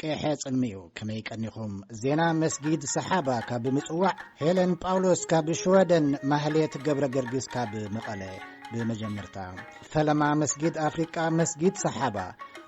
ቀይሐ ጽልሚ እዩ። ከመይ ቀኒኹም? ዜና መስጊድ ሰሓባ ካብ ምጽዋዕ፣ ሄለን ጳውሎስ ካብ ሽወደን፣ ማህሌት ገብረ ገርግስ ካብ መቐለ። ብመጀመርታ፣ ፈለማ መስጊድ ኣፍሪቃ መስጊድ ሰሓባ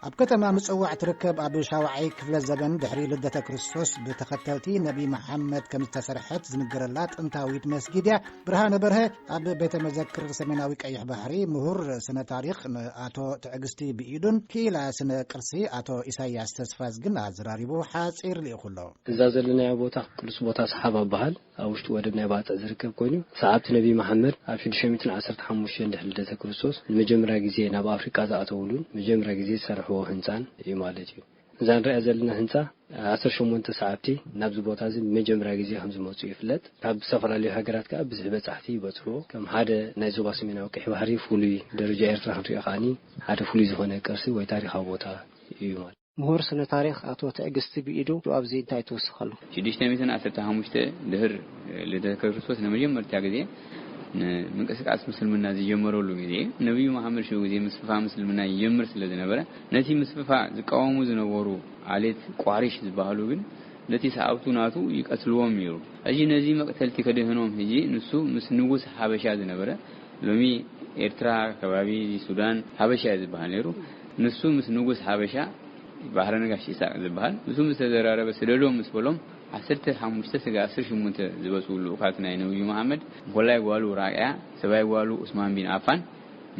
ኣብ ከተማ ምጽዋዕ ትርከብ፣ ኣብ ሻውዓይ ክፍለ ዘበን ድሕሪ ልደተ ክርስቶስ ብተኸተልቲ ነቢ መሓመድ ከም ዝተሰርሐት ዝንገረላ ጥንታዊት መስጊድ እያ። ብርሃነ በርሀ ኣብ ቤተ መዘክር ሰሜናዊ ቀይሕ ባሕሪ ምሁር ስነ ታሪኽ ንኣቶ ትዕግስቲ ብኢዱን ክኢላ ስነ ቅርሲ ኣቶ ኢሳያስ ተስፋዝግን ኣዘራሪቡ ሓጺር ልኢኹ ኣሎ። እዛ ዘለናዮ ቦታ ቅዱስ ቦታ ሰሓባ ይበሃል። ኣብ ውሽጢ ወደብ ናይ ባጽዕ ዝርከብ ኮይኑ፣ ሰዓብቲ ነቢ መሓመድ ኣብ ሽዱሽተ ሚእትን ዓሰርተ ሓሙሽተን ድሕሪ ልደተ ክርስቶስ ንመጀመርያ ግዜ ናብ ኣፍሪቃ ዝኣተውሉን መጀመርያ ግዜ ዝሰርሕዎ ህንጻን እዩ ማለት እዩ። እዛ ንሪኣ ዘለና ህንጻ ዓሰርተ ሸሞንተ ሰዓብቲ ናብዚ ቦታ እዚ ንመጀመርያ ግዜ ከም ዝመጹ ይፍለጥ። ካብ ዝተፈላለዩ ሃገራት ከኣ ብዙሕ በጻሕቲ ይበጽሕዎ። ከም ሓደ ናይ ዞባ ሰሜናዊ ቀይሕ ባሕሪ ፍሉይ ደረጃ ኤርትራ ክንሪኦ ከኣኒ ሓደ ፍሉይ ዝኾነ ቅርሲ ወይ ታሪኻዊ ቦታ እዩ ማለት። ምሁር ስነ ታሪኽ ኣቶ ትዕግስቲ ብኢዱ ኣብዚ እንታይ ትውስኸሉ? ሽዱሽተ ሚእትን ዓሰርተ ሓሙሽተ ድህር ልደተ ክርስቶስ ንመጀመርታ ግዜ ንምንቅስቃስ ምስልምና ዝጀመረሉ ግዜ፣ ነቢዩ መሓመድ ሽዑ ግዜ ምስፍፋ ምስልምና ይጀምር ስለ ዝነበረ፣ ነቲ ምስፍፋ ዝቃወሙ ዝነበሩ ዓሌት ቋሪሽ ዝበሃሉ ግን ነቲ ሰዓብቱ ናቱ ይቀትልዎም ነይሩ። ሕጂ ነዚ መቅተልቲ ከድህኖም፣ ሕጂ ንሱ ምስ ንጉስ ሓበሻ ዝነበረ፣ ሎሚ ኤርትራ ከባቢ ሱዳን ሓበሻ እዩ ዝበሃል ነይሩ። ንሱ ምስ ንጉስ ሓበሻ ባህረ ነጋሽ ኢሳቅ ዝበሃል፣ ንሱ ምስ ተዘራረበ፣ ስደዶም ምስ በሎም፣ ዓሰርተ ሓሙሽተ ስጋ ዓሰርተ ሸሞንተ ዝበጽኡ ልኡኻት ናይ ነብዩ መሓመድ፣ እንኮላይ ጓሉ ራቅያ፣ ሰባይ ጓሉ ዑስማን ቢን ዓፋን፣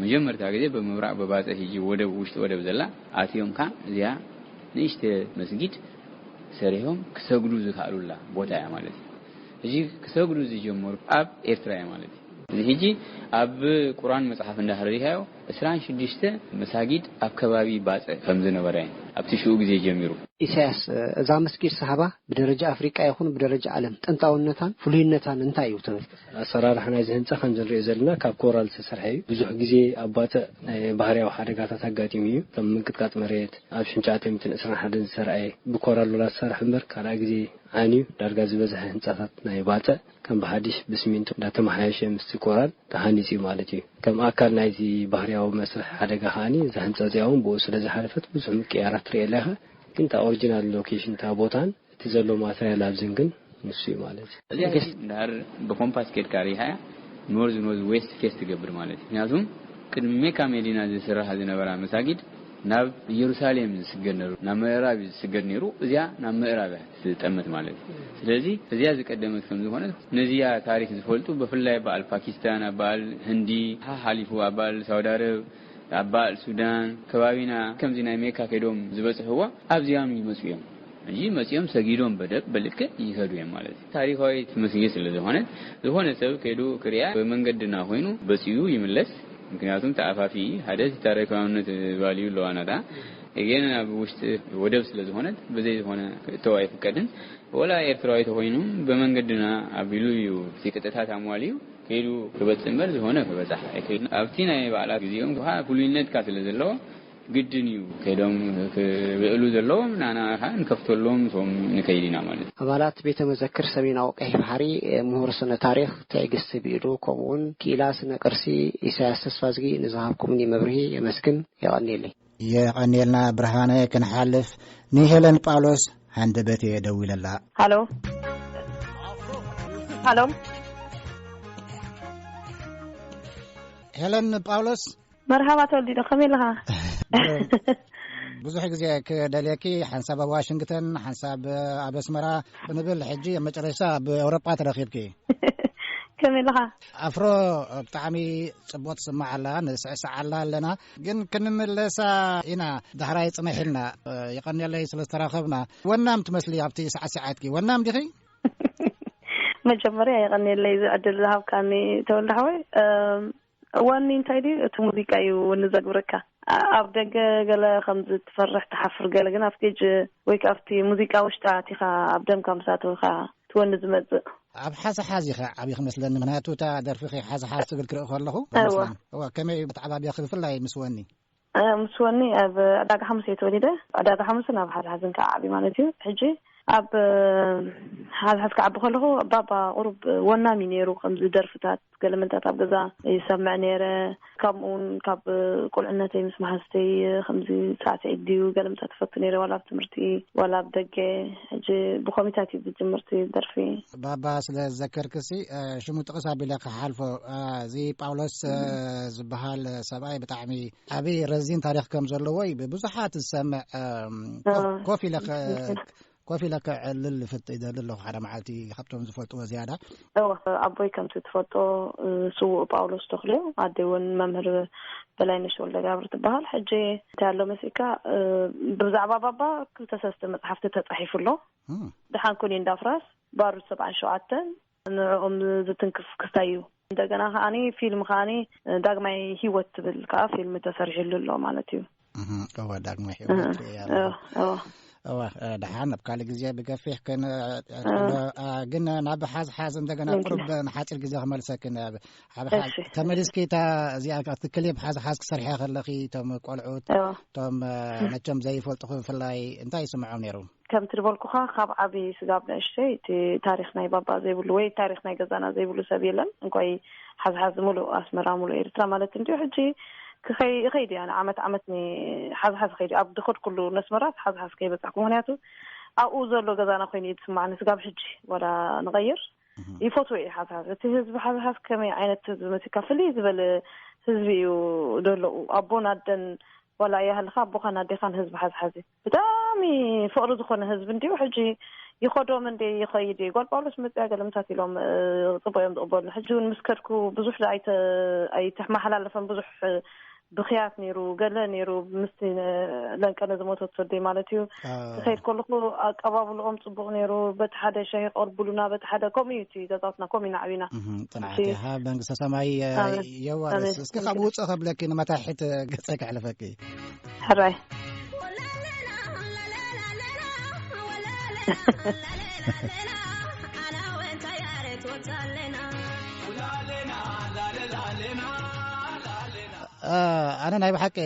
መጀመርታ ግዜ ብምብራቅ ብባጽዕ፣ ሕጂ ወደብ፣ ውሽጢ ወደብ ዘላ፣ ኣትዮም ከኣ እዚኣ ንእሽተ መስጊድ ሰሪሖም ክሰግዱ ዝከኣሉላ ቦታ እያ ማለት እዩ። ሕጂ ክሰግዱ ዝጀመሩ ኣብ ኤርትራ እያ ማለት እዩ። እዚ ሕጂ ኣብ ቁርኣን መጽሓፍ እንዳሕረዲካዮ ዕስራን ሽዱሽተ መሳጊድ ኣብ ከባቢ ባጽዕ ከም ዝነበረ እየን ኣብቲ ሽኡ ግዜ ጀሚሩ። ኢሳያስ፣ እዛ መስጊድ ሰሃባ ብደረጃ ኣፍሪቃ ይኹን ብደረጃ ዓለም ጥንታውነታን ፍሉይነታን እንታይ እዩ ትብል? ኣሰራርሓ ናይዚ ህንጻ ከም ዝንሪኦ ዘለና ካብ ኮራል ዝተሰርሐ እዩ። ብዙሕ ግዜ ኣብ ባጽዕ ናይ ባህርያዊ ሓደጋታት ኣጋጢሙ እዩ። ከም ምንቅጥቃጥ መሬት ኣብ ሽሕን ትሽዓተ ሚእትን ዕስራን ሓደን ዝተርኣየ ብኮራል ወላ ዝሰርሕ እምበር ካልኣይ ግዜ ዓንዩ ዳርጋ ዝበዝሐ ህንጻታት ናይ ባጽዕ ከም ብሓድሽ ብስሚንቶ እንዳተመሓየሸ ምስቲ ኮራል ተሃኒጹ እዩ ማለት እዩ። ከም ኣካል ናይዚ ባህርያዊ መስርሕ ሓደጋ ከኣኒ እዛ ህንጻ እዚኣ እውን ብኡ ስለ ዝሓለፈት ብዙሕ ምቅያራት ትርእየላ ኢኻ። ግን እታ ኦሪጂናል ሎኬሽን እታ ቦታን እቲ ዘሎ ማተርያል ኣብዝን ግን ንሱ እዩ ማለት እዩ። እዚኣ ሕጂ እንድሕር ብኮምፓስ ኬድካ ርኢኻያ፣ ኖርዝ ኖርዝ ዌስት ፌስ ትገብር ማለት እዩ። ምክንያቱም ቅድሚ ሜካ ሜዲና ዝስራሓ ዝነበራ መሳጊድ ናብ ኢየሩሳሌም ዝስገድ ነሩ፣ ናብ ምዕራብ እዩ ዝስገድ ነይሩ። እዚኣ ናብ ምዕራብ እያ ትጠምት ማለት እዩ። ስለዚ እዚኣ ዝቀደመት ከም ዝኾነት፣ ነዚኣ ታሪኽ ዝፈልጡ ብፍላይ በዓል ፓኪስታን፣ ኣብ በዓል ህንዲ፣ ሓሓሊፉ ኣብ በዓል ሳውዲ ኣረብ፣ ኣብ በዓል ሱዳን ከባቢና ከምዚ ናይ ሜካ ከይዶም ዝበጽሕዋ ኣብዚኣም ይመጹ እዮም። ሕጂ መጺኦም ሰጊዶም በደብ ብልክዕ ይኸዱ እዮም ማለት እዩ። ታሪኻዊት መስጊድ ስለ ዝኾነት፣ ዝኾነ ሰብ ከይዱ ክሪኣ ብመንገድና ኮይኑ በጺኡ ይምለስ። ምክንያቱም ተኣፋፊ ሓደ እቲ ታሪኻውነት ቫልዩ ኣለዋ ናታ። ግን ኣብ ውሽጢ ወደብ ስለ ዝኾነት ብዘይ ዝኾነ ክእተው ኣይፍቀድን። ወላ ኤርትራዊ ተኾይኑ ብመንገድና ኣቢሉ እዩ እቲ ቅጥታት ኣሟልዩ ከይዱ ክበጽእ እምበር ዝኾነ ክበጻሕ ኣይክእልን። ኣብቲ ናይ በዓላት ግዜኦም ከዓ ፍሉይነትካ ስለ ዘለዎ ግድን እዩ ከይዶም ክብዕሉ ዘለዎም፣ ንዓና ከዓ ንከፍተሎም እቶም ንከይድ ኢና ማለት እዩ። ኣባላት ቤተ መዘክር ሰሜናዊ ቀይሕ ባሕሪ፣ ምሁር ስነ ታሪኽ ትዕግስቲ ብኢዱ፣ ከምኡውን ክኢላ ስነ ቅርሲ ኢሳያስ ተስፋዝጊ ንዝሃብኩምኒ መብርሂ የመስግን። የቐንየለይ። የቐንየልና ብርሃነ። ክንሓልፍ ንሄለን ጳውሎስ ሃንደበት እየ ደዊለላ። ሃሎ። ሃሎ። ሄለን ጳውሎስ። መርሃባ ተወልዲዶ፣ ከመይ ኣለኻ? ብዙሕ ግዜ ክደልየኪ፣ ሓንሳብ ኣብ ዋሽንግተን፣ ሓንሳብ ኣብ ኣስመራ ክንብል፣ ሕጂ ኣብ መጨረሻ ኣብ ኤውሮጳ ተረኺብኪ። ከመይ ኣለኻ? ኣፍሮ፣ ብጣዕሚ ጽቡቕ ትስማዕ ኣላ፣ ንስዕስዕ ኣላ ኣለና። ግን ክንምለሳ ኢና፣ ዳሕራይ ጽንሕ ኢልና። የቐንየለይ ስለ ዝተራኸብና። ወናም ትመስሊ ኣብቲ ሳዕሲዓትኪ። ወናም ዲኺ? መጀመርያ የቐንየለይ እዚ ዕድል ዝሃብካኒ ተወልደ ሓወይ። እም፣ ወኒ እንታይ ድዩ? እቲ ሙዚቃ እዩ ወኒ ዘግብረካ። ኣ-፣ ኣብ ደገ ገለ ከምዚ ትፈርሕ ትሓፍር ገለ፣ ግን ኣብ ስቴጅ ወይ ከኣ ኣብቲ ሙዚቃ ውሽጢ ኣቲኻ ኣብ ደምካ ምስ ኣተውካ ትወኒ ዝመጽእ። ኣብ ሓዝሓዝ ኢኻ ዓቢኺ መስለኒ፣ ምኽንያቱ እታ ደርፊኺ ሓዝሓዝ ትብል ክርኢ ከለኹ እዋ። መስለኒ። እዋ፣ ከመይ እዩ መተዓባብያኺ ብፍላይ ምስ ወኒ? እ፣ ምስ ወኒ ኣብ ዕዳጋ ሓሙስ እየ ተወሊደ። ዕዳጋ ሓሙስን ኣብ ሓዝሓዝን ከዓ ዓቢ ማለት እዩ። ሕጂ ኣብ ሓዝሓዝ ክዓቢ ከለኹ፣ ባባ ቁሩብ ወናሚ ነይሩ። ከምዚ ደርፍታት፣ ገለ መንታት ኣብ ገዛ ይሰምዕ ነይረ። ከምኡ እውን ካብ ቁልዕነተይ ምስ መሓዝተይ ከምዚ ሳዕስዒት ድዩ ገለ መንታት ትፈቱ ነይረ፣ ዋላ ኣብ ትምህርቲ ዋላ ኣብ ደገ። ሕጂ ብኮሚታት እዩ ዝጅምር እቲ ደርፊ። ባባ ስለ ዘከርክሲ፣ ሽሙ ጥቕስ ኣቢለ ክሓልፎ። እዚ ጳውሎስ ዝበሃል ሰብኣይ ብጣዕሚ ዓብዪ ረዚን ታሪኽ ከም ዘለዎ እዩ ብብዙሓት ዝሰምዕ። ኮፍ ኢለ ኮፍ ኢለ ከዕልል ፍጥ ይደሊ ኣለኹ። ሓደ መዓልቲ ካብቶም ዝፈልጥዎ ዝያዳ። እወ፣ ኣቦይ ከምቲ ትፈልጦ፣ ስዉእ ጳውሎስ ተኽልዮ፣ ኣደይ እውን መምህር በላይነሽ ወልደጋብር ትበሃል። ሕጂ እንታይ ኣሎ መሲልካ፣ ብዛዕባ ባባ ክልተ ሰለስተ መጽሓፍቲ ተጻሒፉ ኣሎ። ድሓን ኩኒ እንዳፍራስ፣ ባሩድ ሰብዓን ሸውዓተን፣ ንዕኦም ዝትንክፍ ክስታይ እዩ። እንደገና ከዓኒ ፊልም ከዓኒ ዳግማይ ህይወት ትብል ከዓ ፊልም ተሰሪሕሉ ኣሎ ማለት እዩ። እወ፣ ዳግማይ ህይወት ርእያ ኣለኹ። እወ፣ እወ። እወ፣ ደሓን ኣብ ካልእ ግዜ ብገፊሕ ክን-፣ ግን ናብ ሓዝሓዝ እንደገና ቁሩብ ንሓፂር ግዜ ክመልሰክን። ተመሊስኪ እታ እዚኣ እቲ ክሊፕ ሓዝሓዝ ክሰርሐ ከለኺ እቶም ቆልዑት፣ እቶም መቸም ዘይፈልጥኹ ብፍላይ እንታይ ይስምዖም ነይሩ? ከምቲ ዝበልኩኻ፣ ካብ ዓቢ ስጋብ ንእሽተይ እቲ ታሪኽ ናይ ባባ ዘይብሉ ወይ ታሪኽ ናይ ገዛና ዘይብሉ ሰብ የለን። እንኳይ ሓዝሓዝ፣ ሙሉእ ኣስመራ፣ ሙሉእ ኤርትራ ማለት እንድዩ። ሕጂ ክኸይ-፣ እኸይድ እያ፣ ንዓመት ዓመት ኒ-፣ ሓዝሓዝ እኸይድ እያ። ኣብ ዝኸድኩሉ ነስመራት ሓዝሓዝ ከይበጻሕኩ፣ ምኽንያቱ ኣብኡ ዘሎ ገዛና ኮይኑ እዩ ዝስማዕኒ። ስጋብ ሕጂ ዋላ ንቐይር ይፈትዎ እየ ሓዝሓዝ። እቲ ህዝቢ ሓዝሓዝ ከመይ ዓይነት ህዝቢ መሲልካ፣ ፍልይ ዝበለ ህዝቢ እዩ ደለዉ። ኣቦን ኣደን ዋላ ያህልካ ኣቦኻን ኣዴኻን ህዝቢ ሓዝሓዚ ብጣዕሚ ፍቕሪ ዝኾነ ህዝቢ እንድዩ። ሕጂ ይኸዶም እንደ ይኸይድ እዩ። ጓል ጳውሎስ መፅያ ገለምታት ኢሎም፣ እ፣ ፅቡቅ እዮም ዝቕበሉ። ሕጂ እውን ምስ ከድኩ ብዙሕ ኣይተ-፣ ኣይተመሓላለፈን። ብዙሕ፣ እ፣ ብኽያት ነይሩ፣ ገለ ነይሩ። ምስቲ ነ-፣ ለንቀነ ዝሞተት ወደይ ማለት እዩ። ክኸይድ ከለኹ ኣቀባብልኦም ፅቡቅ ነይሩ። በቲ ሓደ ሻሂ ቀርቡሉና፣ በቲ ሓደ ከምኡ እዩ እቲ ገዛውትና ከምኡ ኢና ዓቢና። እህ፣ ጽንዓት እቲ ይሃብ፣ መንግስተ ሰማይ፣ እ፣ ኣሜን። የዋርስ። ኣሜን። እስኪ ካብ ውጽእ ከብለኪ ንመታሕት ገጸ ከሕልፈኪ። ሕራይ። እ፣ ኣነ ናይ ብሓቂ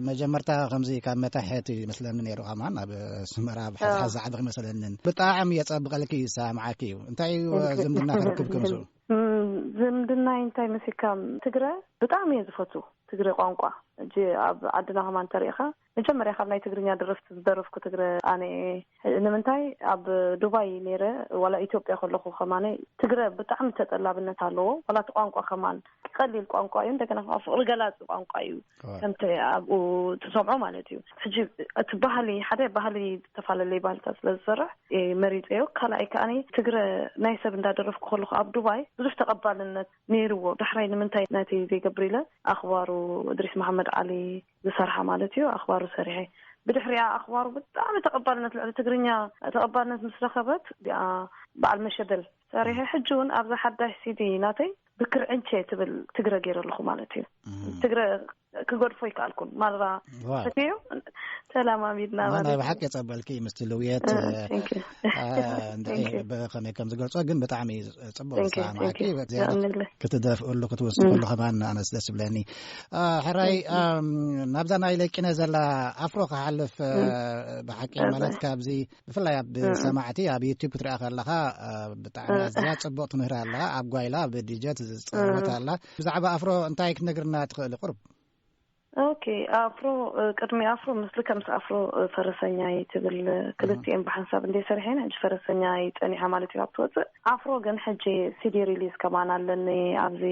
መጀመርታ ከምዚ ካብ መታሕት ይመስለኒ ነይሩ፣ ከማን ኣብ ኣስመራ ኣብ ሓዝሓዝ ዝዓበኹ ይመስለንን። ብጣዕሚ የጸብቐልኪ፣ ይሰማዓኪ እዩ። እንታይ እዩ፣ እ፣ ዝምድና ክርክብኩም ምስኡ? እም፣ ዝምድናይ እንታይ መሲልካ፣ ትግረ ብጣዕሚ እየ ዝፈቱ፣ ትግረ ቋንቋ። ሕጂ ኣብ ዓድና ከማን እንተሪኢኻ፣ መጀመርያ ካብ ናይ ትግርኛ ደረፍቲ ዝደረፍኩ ትግረ ኣነ እየ። ንምንታይ፣ ኣብ ዱባይ ነይረ፣ ዋላ ኢትዮጵያ ከለኹ ከማነ፣ ትግረ ብጣዕሚ ተጠላብነት ኣለዎ። ዋላ እቲ ቋንቋ ከማን ቀሊል ቋንቋ እዩ፣ እንደገና ከኣ ፍቕሪ ገላጺ ቋንቋ እዩ፣ ከምቲ ኣብኡ ትሰምዖ ማለት እዩ። ሕጂ እቲ ባህሊ፣ ሓደ ባህሊ፣ ዝተፈላለየ ባህልታት ስለ ዝሰርሕ እየ መሪጸዮ። ካልኣይ ከኣኒ ትግረ ናይ ሰብ እንዳደረፍኩ ከለኹ ኣብ ዱባይ ብዙሕ ተቐባልነት ነይርዎ። ዳሕራይ ንምንታይ ናተይ ዘይገብር ኢለ ኣኽባሩ እድሪስ መሓመድ ዓሊ ዝሰርሓ ማለት እዩ፣ ኣኽባሩ ሰሪሐ። ብድሕሪኣ ኣኽባሩ ብጣዕሚ ተቐባልነት፣ ልዕሊ ትግርኛ ተቐባልነት ምስ ረኸበት፣ እዚኣ በዓል መሸበል ሰሪሐ። ሕጂ እውን ኣብዛ ሓዳሽ ሲዲ ናተይ ብክርዕንቼ ትብል ትግረ ገይረ ኣለኹ ማለት እዩ። እም። ትግረ ክገድፎ ይከኣልኩን። ማራ ዋው። ፈትዮ ተላማሚድና ናይ ማለት ናይ እዩ። ብሓቂ የጸበልኪ ምስቲ ልውየት፣ እ፣ እ፣ thank you። እ፣ እንድዒ thank you። ብኸመይ ከም ዝገልጾ ግን ብጣዕሚ ጽቡቕ thank you፣ ዝሰማዕኪ። thank you። ብዝያዳ የቐንየለይ። ክትደፍእሉ ክትውስኽሉ እም። ከማን ኣነስ ደስ ይብለኒ። እ፣ ሕራይ፣ thank you። እም፣ ናብዛ ናይ ለቂነ ዘላ ኣፍሮ ክሓልፍ፣ እ፣ እም። ብሓቂ እም። ማለት ካብዚ ብፍላይ ኣብ እም። ሰማዕቲ ኣብ ዩቱብ ክትሪኣ ከለኻ፣ እ፣ ብጣዕሚ እም። ኣዝያ ጽቡቕ ትምህሪ ኣላ። ኣብ ጓይላ፣ ኣብ ዲጀ ትዝ-፣ ትጻወት እም። ኣላ። ብዛዕባ ኣፍሮ እንታይ ክትነግርና ትኽእሊ ቁሩብ? ኦኬ፣ ኣፍሮ፣ እ፣ ቅድሚ ኣፍሮ፣ ምስሊ ከምስ ኣፍሮ፣ እ፣ ፈረሰኛይ ትብል፣ እ፣ እም። ክልቲኤን ብሓንሳብ እንደ ሰሪሐን፣ ሕጂ ፈረሰኛይ ጸኒሓ ማለት እዩ ኣብ ትወጽእ። ኣፍሮ ግን ሕጂ ሲዲ ሪሊዝ ከማን ኣለኒ፣ ኣብዚ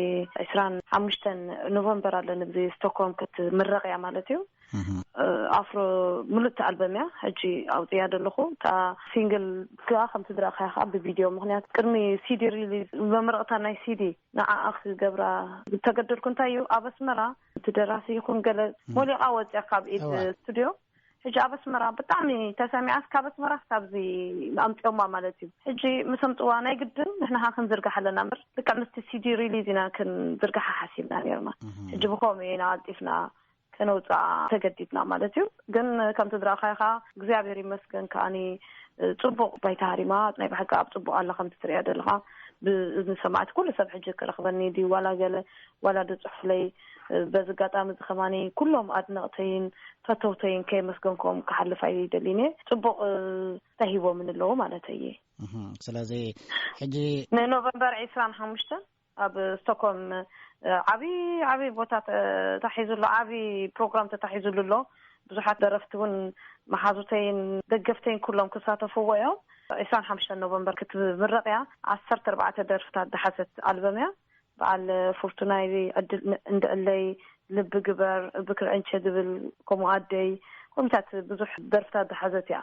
ዕስራን ሓሙሽተን ኖቨምበር ኣለኒ፣ ብዚ ስቶክሆልም ክትምረቕ እያ ማለት እዩ። እህ። እ፣ ኣፍሮ ምልእቲ ኣልበም እያ ሕጂ ኣውፅያ ዘለኹ። እታ ሲንግል ግኣ ከምቲ ዝረእኻያ ከዓ ብቪድዮ፣ ምኽንያቱ ቅድሚ ሲዲ ሪሊዝ፣ መምረቕታ ናይ ሲዲ ንዓኣ ክገብራ ዝተገደድኩ እንታይ እዩ፣ ኣብ ኣስመራ እቲ ደራሲ ይኹን ገለ እህ። ሞሊቓ ወፅያ ካብ ኢድ እዋ። ስቱዲዮ። ሕጂ ኣብ ኣስመራ ብጣዕሚ ተሰሚዓስ፣ ካብ ኣስመራ ክሳብዚ ኣምፅኦማ ማለት እዩ። ሕጂ ምስ ኣምፅዋ ናይ ግድን ንሕና ኸዓ ክንዝርግሕ ኣለና እምበር፣ ልክዕ ምስቲ ሲዲ ሪሊዝ ኢና ክንዝርግሓ ሓሲብና ነይርና። እህ። ሕጂ ብኸምኡ ኢና ቀልጢፍና ከነውፅኣ ተገዲድና ማለት እዩ። ግን ከምቲ ዝረኣኻዮ ከዓ እግዚኣብሔር ይመስገን ከዓኒ፣ እ፣ ፅቡቕ ባይታ ሃሪማ፣ ናይ ብሓቂ ኣብ ፅቡቕ ኣላ ከምቲ ትሪኣ ዘለኻ። ብእዝኒ ሰማዕቲ ኩሉ ሰብ ሕጂ ክረኽበኒ ድዩ ዋላ ገለ ዋላ ድፅሑፍለይ በዚ ኣጋጣሚ እዚ ከማኒ ኩሎም ኣድነቕተይን ፈተውተይን ከየመስገንኩም ክሓልፍ ኣይደልን እየ። ጽቡቕ ተሂቦምን ኣለዉ ማለት እየ። ስለዚ ሕጂ ንኖቨምበር ዕስራን ሓሙሽተን ኣብ ስቶክሆልም ዓብዪ ዓብዪ ቦታ ተታሒዙ ኣሎ። ዓብዪ ፕሮግራም ተታሒዙሉ ኣሎ። ብዙሓት ደረፍቲ እውን መሓዙተይን ደገፍተይን ኩሎም ክሳተፍዎ እዮም። ዕስራን ሓሙሽተን ኖቨምበር ክትምረቕ እያ። ዓሰርተ ኣርባዕተ ደርፍታት ዝሓዘት ኣልበም እያ። በዓል ፍርቱናይ ዕድል እንድዕለይ፣ ልቢ ግበር፣ ብክርዕንቸ ዝብል፣ ከምኡ ኣደይ፣ ከምታት ብዙሕ ደርፍታት ዝሓዘት እያ።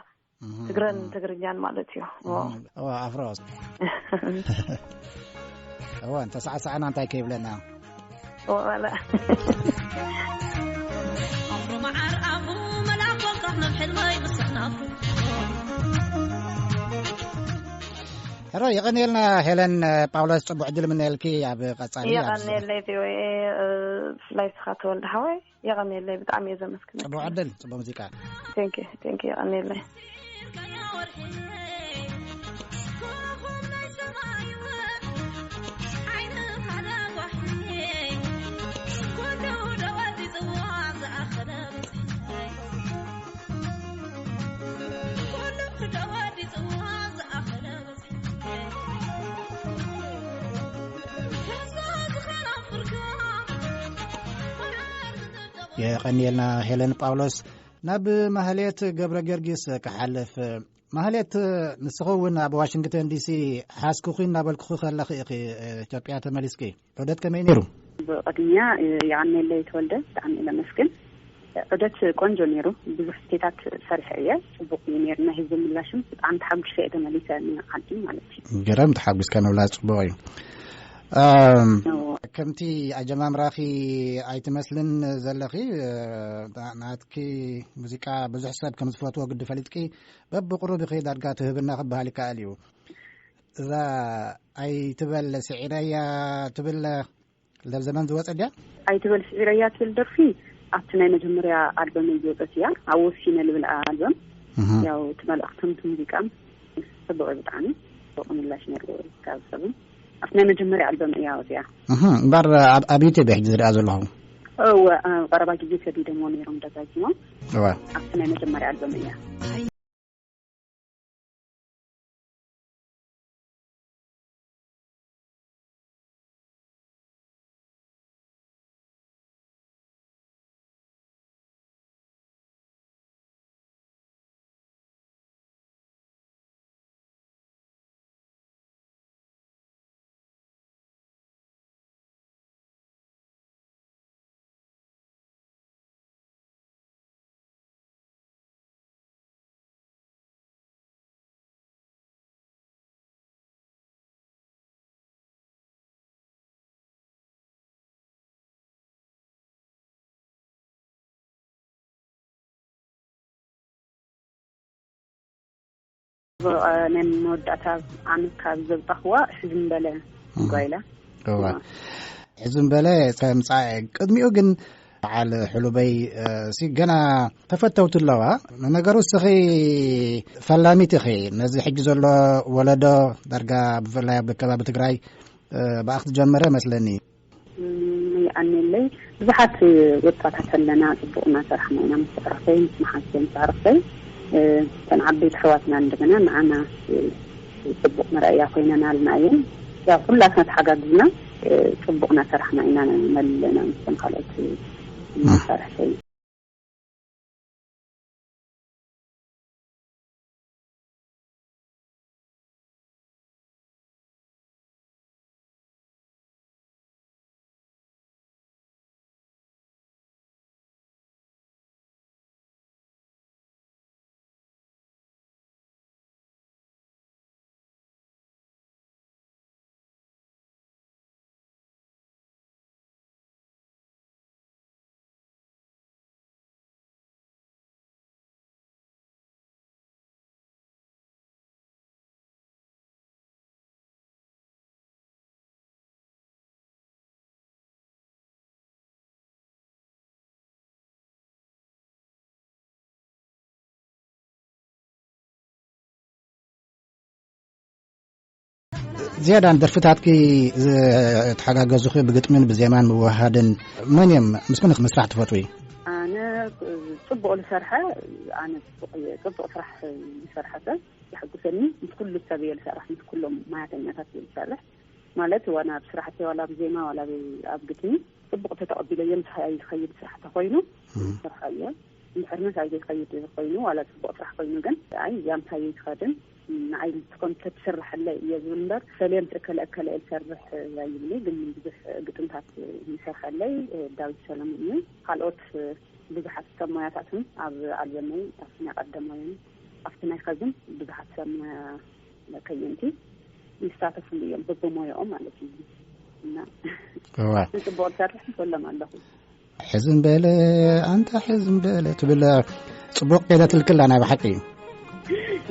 ትግረን ትግርኛን ማለት እዩ። ኣፍሮ እዋ እንተሰዓሰዓና እንታይ ከይብለና። ሕሮ የቐንየልና። ሄለን ጳውሎስ፣ ጽቡዕ ዕድል ምነየልኪ። ኣብ ቀጻሊ የቐንየለይ። ብፍላይ ስኻ ተወልደ ሓወይ፣ የቐንየለይ። ብጣዕሚ እየ ዘመስግነካ። ጽቡቕ ዕድል፣ ጽቡቕ ሙዚቃ። ቴንኪ ቴንኪ፣ የቐንየለይ። የቐንየልና ሄለን ጳውሎስ። ናብ ማህሌት ገብረ ጊዮርጊስ ክሓልፍ። ማህሌት፣ ንስኺ እውን ኣብ ዋሽንግተን ዲሲ ሓዝኩኺ እናበልኩኺ ከለኺ ኢኺ ኢትዮጵያ ተመሊስኪ። ዑደት ከመይ ነይሩ? ብቕድሚያ የቐንየለይ ተወልደ፣ ብጣዕሚ እየ ለመስግን። ዑደት ቆንጆ ነይሩ። ብዙሕ ስቴታት ሰሪሐ እየ። ጽቡቕ እዩ ነይሩ። ናይ ህዝቢ ምላሽም ብጣዕሚ ተሓጒሰ እየ ተመሊሰ ንዓዲ ማለት እዩ። ገረም፣ ተሓጒስካ ምብላስ ጽቡቕ እዩ። ከምቲ ኣጀማምራኺ ኣይትመስልን ዘለኺ። ናትኪ ሙዚቃ ብዙሕ ሰብ ከም ዝፈትዎ ግዲ ፈሊጥኪ፣ በብቕሩብ ኢኺ ዳርጋ ትህብና ክበሃል ይከኣል እዩ። እዛ ኣይትበል ስዒረያ ትብል ለብ ዘመን ዝወጸ ድያ? ኣይትበል ስዒረያ ትብል ደርፊ ኣብቲ ናይ መጀመርያ ኣልበም ዝወጸት እያ። ኣብ ወሲነ ልብል ኣልበም። ያው እቲ መልእኽቲ፣ እቲ ሙዚቃ ጽቡቕ እዩ ብጣዕሚ። ጽቡቕ ምላሽ ነይሩ ካብ ሰብን። ኣብቲ ናይ መጀመርያ ኣልበም እያ ወፂኣ። እምበር ኣብ ዩቲብ ሕጂ ዝሪኣ ዘለኹ። እወ፣ ኣብ ቀረባ ግዜ ሰዲዶሞ ነይሮም ደጋጊሞም። እወ። ኣብቲ ናይ መጀመርያ ኣልበም እያ። ናይ መወዳእታ ዓመት ካብ ዘውጣኽዋ ሕዝም በለ ጓይላ። እዋ። ሕዝም በለ ከምጻ። ቅድሚኡ ግን በዓል ሕሉበይ ሲ ገና ተፈተውቲ ኣለዋ። ንነገሩ እስኺ ፈላሚት ኢኺ። ነዚ ሕጂ ዘሎ ወለዶ ዳርጋ ብፍላይ ኣብ ከባቢ ትግራይ ብኣኽ ዝጀመረ መስለኒ። ይኣነለይ ብዙሓት ወጣታት ኣለና፣ ጽቡቕ እናሰራሕና ኢና። ምስ ኣዕርኽተይ፣ ምስ መሓዝተይ፣ ምስ ኣዕርኽተይ እተን ዓበይቲ ኣሕዋትና እንደገና ንዓና ጽቡቕ መርኣያ ኮይነናልና እየን። ያው ኩላትና ተሓጋግዝና ጽቡቕ እናሰራሕና ኢና ነለና ምስቶም ካልኦት መሳርሕተይ። ዝያዳ ንደርፍታትኪ ዝተሓጋገዙኺ ብግጥምን ብዜማን ምውሃድን መን እዮም? ምስ መን ምስራሕ ትፈትዊ? ኣነ ጽቡቕ ዝሰርሐ ኣነ ጽቡቕ እየ። ጽቡቕ ስራሕ ዝሰርሐ ሰብ የሐጉሰኒ። ምስ ኩሉ ሰብ እየ ዝሰርሕ፣ ምስ ኩሎም ማያተኛታት እየ ዝሰርሕ። ማለት ዋላ ኣብ ስራሕቲ ዋላ ኣብ ዜማ ዋላ ኣብ ግጥሚ ጽቡቕ ተተቐቢለዮ ምሳይ ዝኸይድ ስራሕ ተኾይኑ ዝሰርሖ እየ። እንድሕር ምሳይ ዘይከይድ ኮይኑ ዋላ ጽቡቕ ስራሕ ኮይኑ ግን ኣይ እዚኣ ምሳይ ይትኸድን ንዓይ ትኾን ተትስርሐለይ እየ ዝብል እምበር ሰሌም እከለ እከለ እየ ዝሰርሕ ኣይብለይ። ግን ብዙሕ ግጥምታት ይሰርሐለይ ዳዊት ሰለሙን እዩ። ካልኦት ብዙሓት ሰብ ሞያታትን ኣብ ኣልበመይ ኣብቲ ናይ ቀደማይን ኣብቲ ናይ ኸዝን ብዙሓት ሰብ ሞያ ከየንቲ ይሳተፍሉ እዮም በብሞያኦም ማለት እዩ። እና እዋ ንጽቡቕ ዝሰርሕ ይፈሎም ኣለኹ። ሕዝም በለ ኣንታ ሕዝም በለ ትብል ጽቡቕ ከይዳ ትልክላ ናይ ብሓቂ እዩ።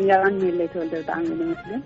እያባን የለይ ተወልደ ብጣዕሚ እየ ዘመስግን።